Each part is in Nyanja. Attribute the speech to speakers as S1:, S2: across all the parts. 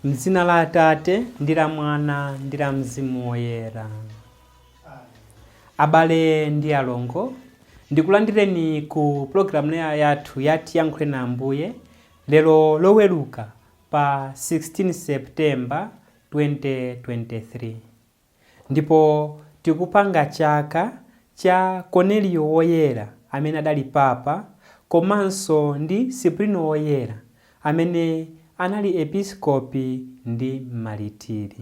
S1: M'dzina la Atate, ndi la Mwana, ndi la Mzimu Woyera. Abale ndi alongo, ndikulandireni ku pulogalamu yathu ya Tiyankhule na Ambuye lero Loweruka pa 16 September 2023. Ndipo tikupanga chaka cha Koneliyo Woyera amene adali Papa komanso ndi Siprino Woyera amene anali Episkopi ndi Mmaritiri.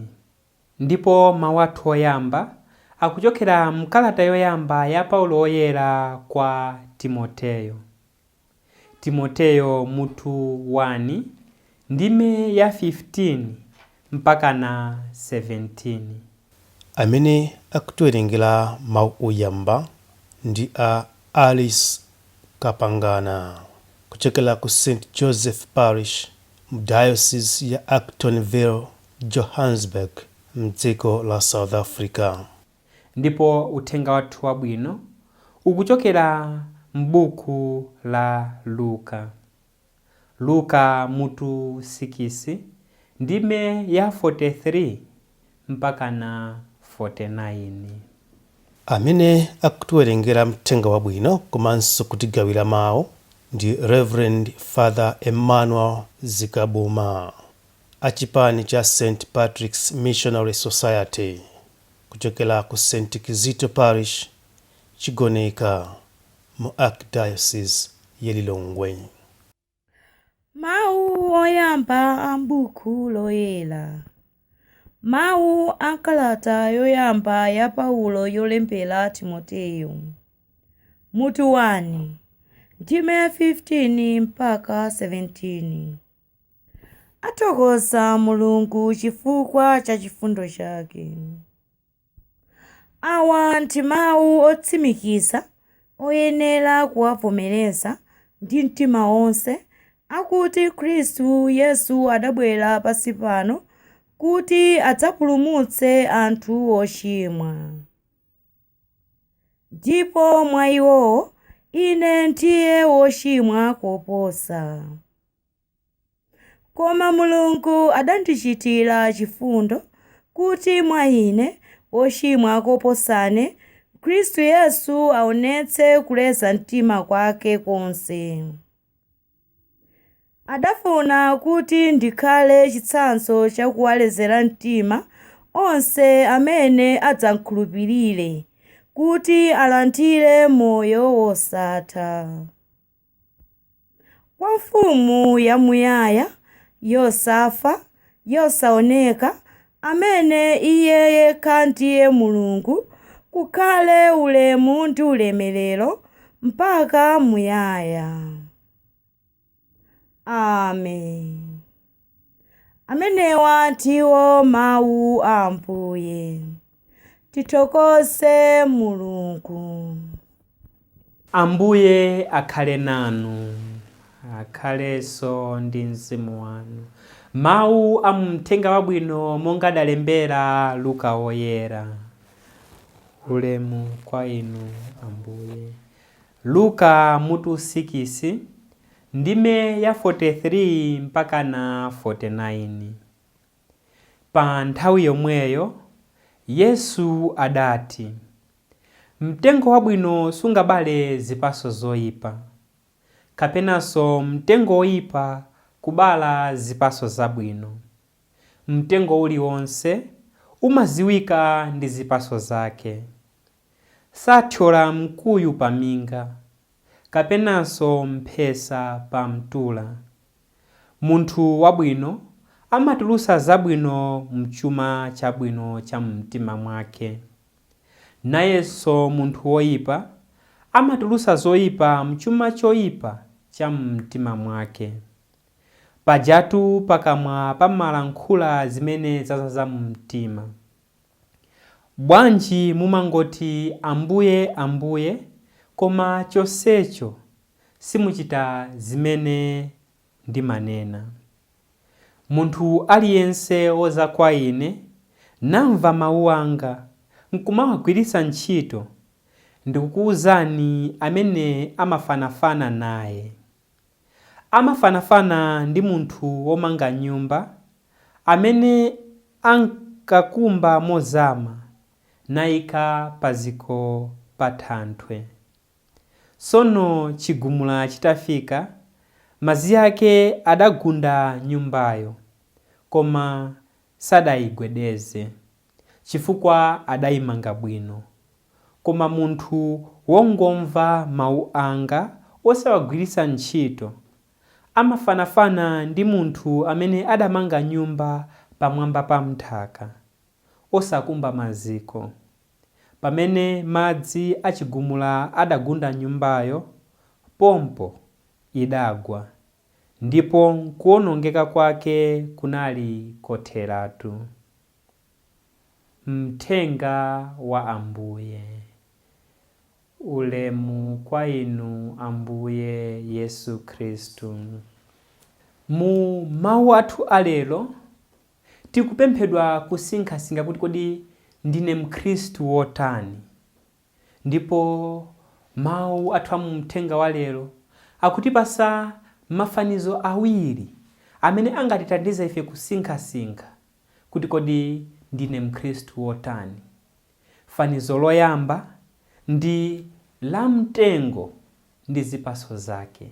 S1: Ndipo mawu athu oyamba akuchokera mkalata yoyamba ya Paulo Woyera kwa Timoteyo. Timoteyo mutu 1 ndime ya 15 mpakana 17.
S2: Amene akutiwerengera mawu oyamba ndi a Alice Kapangana kuchokera ku St Joseph Parish mu Diocese ya Actonville, Johannesburg mdziko la South Africa.
S1: Ndipo uthenga wathu wabwino ukuchokera m'buku la Luka. Luka mutu 6 ndime ya 43 mpakana 49.
S2: Amene akutiwerengera mthenga wabwino komanso kutigawira mawu ndi Rev Father Emmanuel Zikabuma a chipani cha St Patrick's Missionary Society kuchokera ku St Kizito Parish, Chigoneka mu Archdiocese ya Lilongwe.
S3: Mawu oyamba a m'Buku Loyera. Mawu a m'kalata yoyamba ya Paulo yolembera Timoteyo. Mutu 1, ndime ya 15 mpaka 17. Athokoza Mulungu chifukwa cha chifundo chake. Awa ndi mawu otsimikiza oyenera kuwavomereza ndi mtima wonse akuti Khristu Yesu adabwera pansi pano kuti adzapulumutse anthu ochimwa. Ndipo mwa iwowo ine ndiye wochimwa koposa. Koma Mulungu adandichitira chifundo kuti mwa ine, wochimwa koposane, Khristu Yesu aonetse kuleza mtima kwake konse. Adafuna kuti ndikhale chitsanzo cha kuwalezera mtima onse amene adzamkhulupirire, kuti alandire moyo wosatha. Kwa Mfumu yamuyaya, yosafa, yosaoneka, amene Iye yekha ndiye Mulungu, kukhale ulemu ndi ulemerero mpaka muyaya. Amen. Amenewa ndiwo mawu a Ambuye. Tithokoze Mulungu.
S1: Ambuye akhale nanu. Akhalenso ndi mzimu wanu. Mawu a mthenga wabwino monga adalembera Luka Woyera. Ulemu kwa inu Ambuye. Luka mutu 6 ndime ya 43 mpaka na 49. Pa nthawi yomweyo Yesu adati, Mtengo wabwino sungabale zipatso zoipa, kapenanso mtengo woipa kubala zipatso zabwino. Mtengo uliwonse umadziwika ndi zipatso zake. Sathyola mkuyu pa minga, kapenanso mphesa pa mtula. Munthu wabwino amatulutsa zabwino m'chuma chabwino cha mumtima mwake. Nayenso munthu woipa amatulutsa zoipa m'chuma choipa cha mumtima mwake. Pajatu pakamwa pamalankhula zimene zadzaza mumtima. Bwanji mumangoti, Ambuye, Ambuye, koma chonsecho simuchita zimene ndimanena? Munthu aliyense wodza kwa ine, namva mawu anga, nkumawagwiritsa ntchito, ndikukuuzani amene amafanafana naye. Amafanafana ndi munthu womanga nyumba. Amene ankakumba mozama, naika paziko pa thanthwe. Tsono chigumula chitafika, madzi ake adagunda nyumbayo, koma sadaigwedeze, chifukwa adaimanga bwino. Koma munthu wongomva mau anga osawagwiritsa ntchito, amafanafana ndi munthu amene adamanga nyumba pamwamba pa nthaka, osakumba maziko. Pamene madzi a chigumula adagunda nyumbayo, pompo idagwa, ndipo kuwonongeka kwake kunali kotheratu. Mthenga wa Ambuye. Ulemu kwa inu Ambuye Yesu Khristu. Mu mawu athu alero tikupemphedwa kusinkhasinkha kuti kodi ndine Mkhristu wotani? Ndipo mawu athu a mu mthenga wa lero akutipasa mafanizo awiri amene angatithandize ife kusinkhasinkha kuti kodi ndine Mkhristu wotani. Fanizo loyamba ndi la mtengo ndi zipatso zake.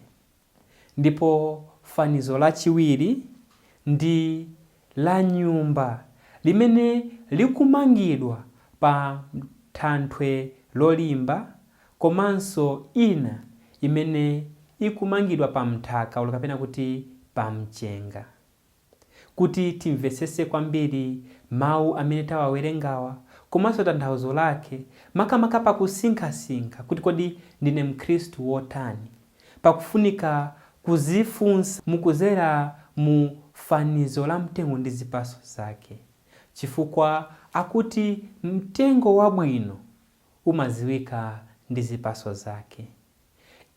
S1: Ndipo fanizo lachiwiri ndi la nyumba limene likumangidwa pa thanthwe lolimba komanso ina imene ikumangidwa pa mthaka olo kapena kuti pa mchenga. Kuti timvetsetse kwambiri mawu amene tawawerengawa komanso tanthauzo lake, makamaka pakusinkhasinkha kuti kodi ndine Mkhristu wotani, pakufunika kuzifunsa mukuzera mu fanizo la mtengo ndi zipatso zake. Chifukwa akuti mtengo wabwino umadziwika ndi zipatso zake.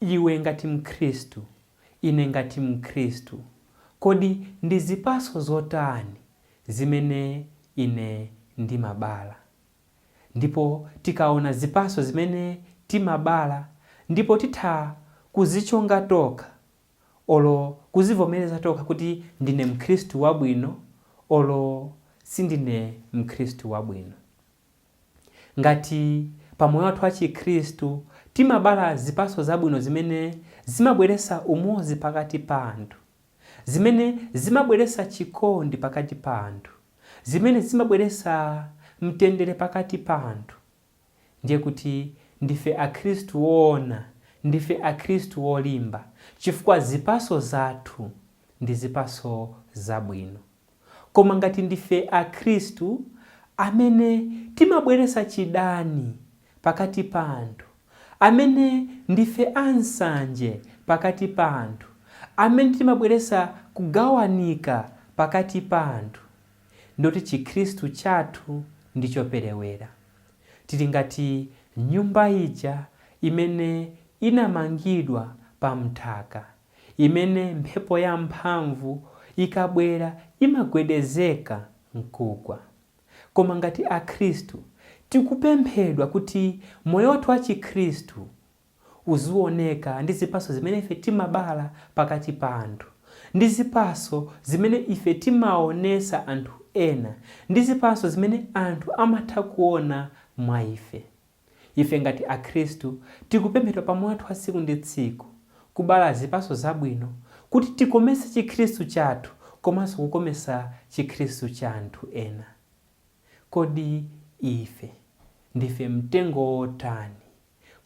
S1: Iwe ngati Mkhristu, ine ngati Mkhristu, kodi ndi zipatso zotani zimene ine ndimabala? Ndipo tikaona zipatso zimene timabala ndipo titha kuzichonga tokha olo kuzivomereza tokha kuti ndine Mkhristu wabwino olo sindine Mkhristu wabwino. Ngati pa moyo wathu wa Chikhristu timabala zipatso zabwino zimene zimabweretsa umodzi pakati pa anthu, zimene zimabweretsa chikondi pakati pa anthu, zimene zimabweretsa mtendere pakati pa anthu, ndiye kuti ndife Akhristu woona, ndife Akhristu wolimba, chifukwa zipatso zathu ndi zipatso zabwino. Koma ngati ndife Akhristu amene timabweretsa chidani pakati pa anthu, amene ndife ansanje pakati pa anthu, amene timabweretsa kugawanika pakati pa anthu, ndoti Chikhristu chathu ndi choperewera. Tili ngati nyumba ija imene inamangidwa pa mthaka, imene mphepo yamphamvu ikabwera imagwedezeka nkugwa. Koma ngati Akhristu, tikupemphedwa kuti moyo wathu wa Chikhristu uzioneka ndi zipatso zimene ife timabala pakati pa anthu, ndi zipatso zimene ife timaonesa anthu ena, ndi zipatso zimene anthu amatha kuona mwa ife. Ife ngati Akhristu tikupemphedwa pa moyo wathu wa tsiku ndi tsiku kubala zipatso zabwino kuti tikometse Chikhristu chathu komanso kukometsa Chikhristu cha anthu ena. Kodi ife ndife mtengo wotani?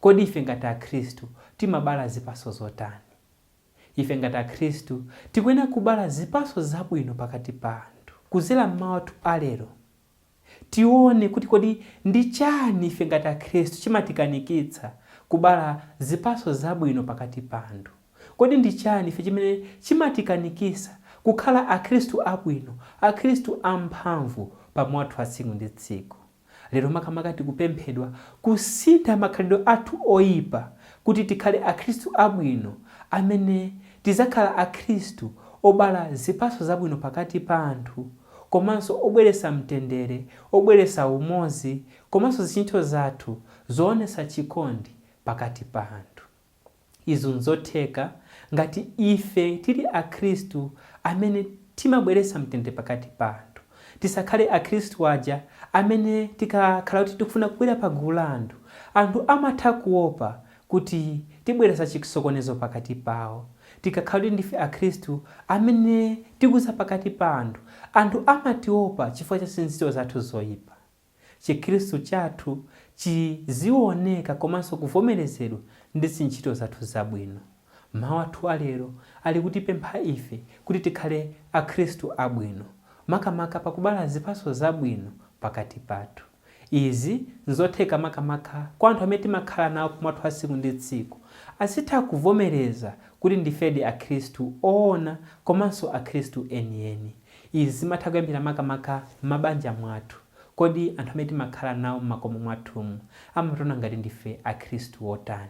S1: Kodi ife ngati Akhristu timabala zipatso zotani? Ife ngati Akhristu tikuyenera kubala zipatso zabwino pakati pa anthu. Kudzera m'mawu athu alero, tione kuti kodi ndi chani ife ngati Akhristu chimatikanikitsa kubala zipatso zabwino pakati pa anthu. Kodi ndi chani ife chimene chimatikanikitsa kukhala Akhristu abwino, Akhristu amphamvu pa moyo wathu wa tsiku ndi tsiku? Lero makamaka tikupemphedwa kusintha makhalidwe athu oipa kuti tikhale Akhristu abwino amene tidzakhala Akhristu obala zipatso zabwino pakati pa anthu komanso obweretsa mtendere, obweretsa umodzi komanso zintchito zathu zoonetsa chikondi pakati pa anthu. Izi nzotheka ngati ife tili Akhristu amene timabweretsa mtendere pakati pa anthu. Tisakhale akhristu aja amene tikakhala kuti tikufuna kubwera pa gulu la anthu, anthu amatha kuopa kuti tibweretsa chisokonezo pakati pawo. Tikakhala kuti ndife akhristu amene tikuza pakati pa anthu, anthu amatiopa chifukwa cha zintchito zathu zoyipa. Chikhristu chathu chizioneka komanso kuvomerezedwa ndi zintchito zathu zabwino. Mawu athu alero ali kutipempha ife kuti tikhale akhristu abwino, makamaka pakubala zipatso zabwino pakati pathu. Izi nzotheka makamaka kwa anthu amene timakhala nawo pa moyo wa tsiku ndi tsiku. Azitha kuvomereza kuti ndifedi akhristu oona komanso akhristu enieni. Izi zimatha kuyambira makamaka m'mabanja mwathu. Kodi anthu amene timakhala nawo m'makomo mwathumu amationa ngati ndife akhristu otani?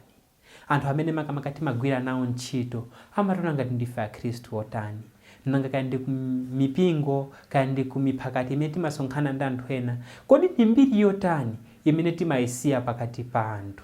S1: Anthu amene makamaka timagwira nawo ntchito amationa ngati ndife akhristu otani? Nanga kaya ndi ku mipingo, kaya ndi ku miphakati imene timasonkhana ndi anthu ena, kodi ndi mbiri yotani imene timayisiya pakati pa anthu?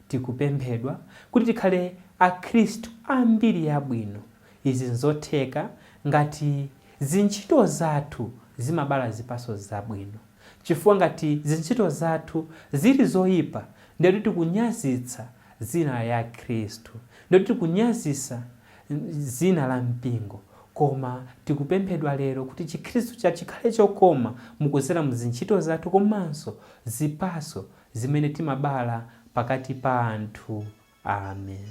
S1: Tikupemphedwa kuti tikhale akhristu a mbiri yabwino. Izi nzotheka ngati zintchito zathu zimabala zipatso zabwino. Chifukwa ngati zintchito zathu zili zoyipa, ndiye kuti tikunyazitsa dzina ya Khristu, ndiye kuti tikunyazitsa dzina la mpingo. Koma tikupemphedwa lero kuti chikhristu chathu chikhale chokoma mukudzera mu zintchito zathu komanso zipatso zimene timabala pakati pa anthu. Amen.